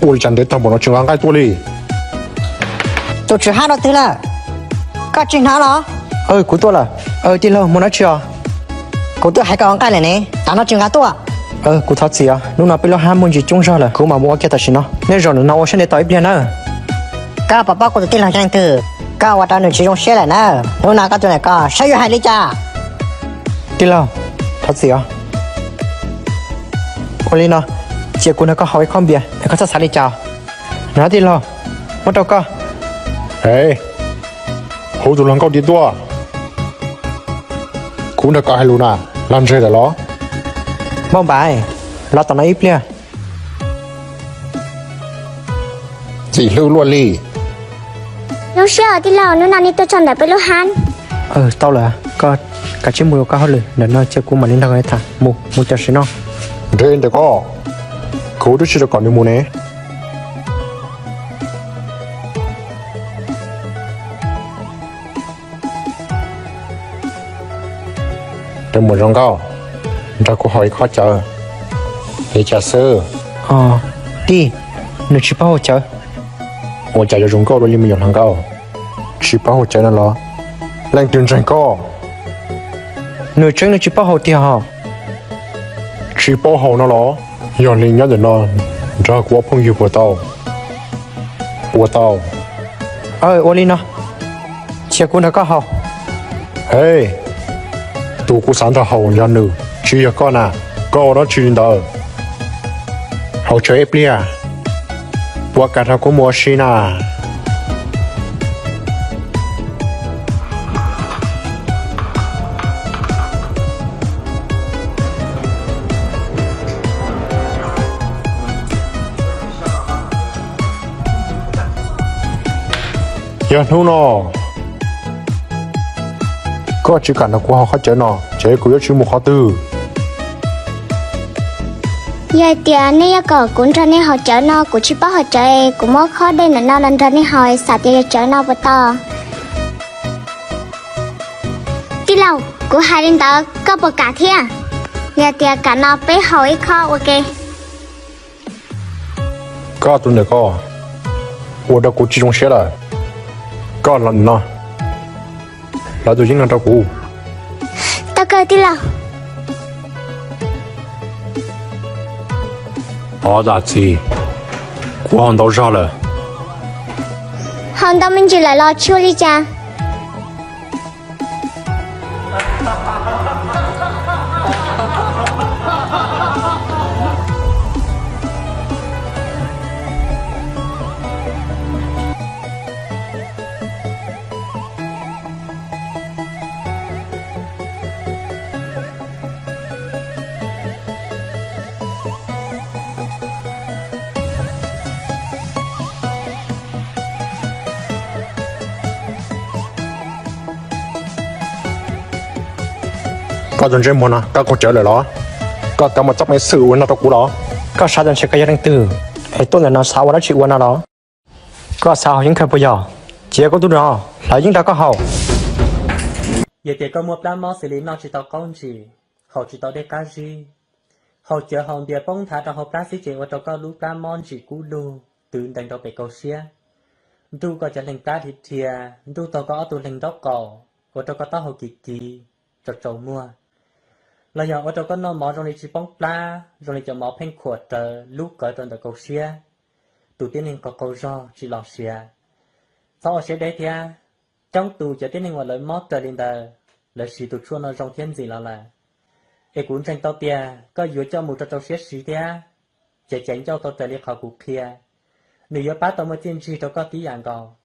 Ua li cas ntev tag npaum no tsis nqa nqaij tuaj li? Tus tswv hab rau twg lawm? Koj tsis hnov los? Kuv tuaj lawm. Tij laug, muaj dab tsi os? Kuv twb hais koj ua nqaij lawm ne, tav no tsis nqa tuaj. Kuv thov txim os, hnub no peb lub hab muaj ntsis coob zog lawm, kuv mam mus ua kiag tam sim no. Nej zaum ntawm no ua siab ntev tos ib pliag nawb. Koj puas paub kuv tus tij laug yog leej twg? Koj ua rau nws tsis zoo siab lawm na. Hnub no koj tuaj ntawm ko saib yuav hais li cas? Tij laug, thov txim os. Ua li no, cia kuv nrog koj haus ib khob npias es koj txhob xav li cas. No tij laug, muab rau koj. Es, hu tus hluas nkauj tid tuaj. Kuv nrog koj hais lus na, los ntseg lawm los? Npauj Npaiv, los tom no ib pliag. Txim hlub luaj li. Zoo siab os tij laug, hnub no nej tuaj txog ntawm peb lub hab. Tau lawm, koj kav tsij mus ua koj hauj lwm, ntawm no cia kuv mam li nrog koj tham. Mus, mus tam sim no. Nrog ntawm koj, kuv twb tsis tau kom nws mus ne. Cov muam zoo nkauj, nrog kuv haus ib khob cawv. Li cas xwb? Tij, nws tsis paub haus cawv. Ua cas yuav zoo nkauj dua li me nyuam hluas nkauj? Tsis paub haus cawv no los? Leej twg ntseeg koj? Nws tseeb nws tsis paub haus tiag hos. Tsis paub haus no los? Yog li nyob ntawm no nrog kuv ua phooj ywg puas tau? Puas tau? Ua li no, cia kuv nrog koj haus. Tus kuv xav nrog haus yog nws, tsis yog koj na. Koj ua dab tsi li ntawd? Haus tsaug ib pliag, puas kam nrog kuv mus ua si na? Yog hnub no koj tsis kam nrog kuv haus khob cawv no ces kuv yuav tsis mus qhov twg. Yog tias nej yuav kom kuv nrog nej haus cawv no, kuv tsis paub haus cawv, kuv muab khob dej ntawm no los nrog nej haus, xav tias yog cawv no puas tau? Tij laug, kuv hais li ntawd koj puas kam thiab? Yog tias kam no peb haus ib khob ua ke. Koj tus ntawm koj ua rau kuv tsis zoo siab lawm. Koj los no, lawv tus yeeb no rau kuv. Tau kawg tij laug. Ov, zam txim, kuv haus ntau zog lawm. Haus ntau me ntsis lawm los tsis ua li cas. Koj tus ntsej muag no, koj qaug cawv lawm los? Koj kav mus txoj peev xwm ua no rau kuv los? Koj xav tias ntshe koj yog leej twg es tuaj ntawm no xav ua dab tsi ua no los? Koj xav haus yeeb kawg puas yog? Cia koj tub no hlawv yeeb rau koj haus. Yog tias koj muaj plab mob xws li noj tsis tau qaub ntsis, haus tsis tau dej qab zib, haus cawv haus npias poob nthav rau hauv plab xwb ces ua rau koj lub plab mob ntsim kub lug twv ntees rau pem kaum siab, nruj koj cov leeg plab dhia dhia, nruj tag koj ob tug leeg nraub qaum, ua rau koj taub hau kiv kiv, tsaus tsaus muag, los yog ua rau koj noj mov zoo li tsis poob plab, zoo li cov mov pheej khuam rawv lub qawv rau ntawm kaum siab, tus tib neeg qaug qaug zog tsis los siav. Txhob ua siab deb thiab. Coob tus cov tib neeg uas lawv mob raws li ntawd, lawv siv tus tshuaj no zoo thiab ntxim los lawm. Es kuv ntseeg tau tias koj yuav coj mus rau rau siab siv thiab, ces ceev ncauj tau raws li qhov kuv qhia, nws yuav pab tau muaj txiaj ntsig rau koj tib yam nkaus.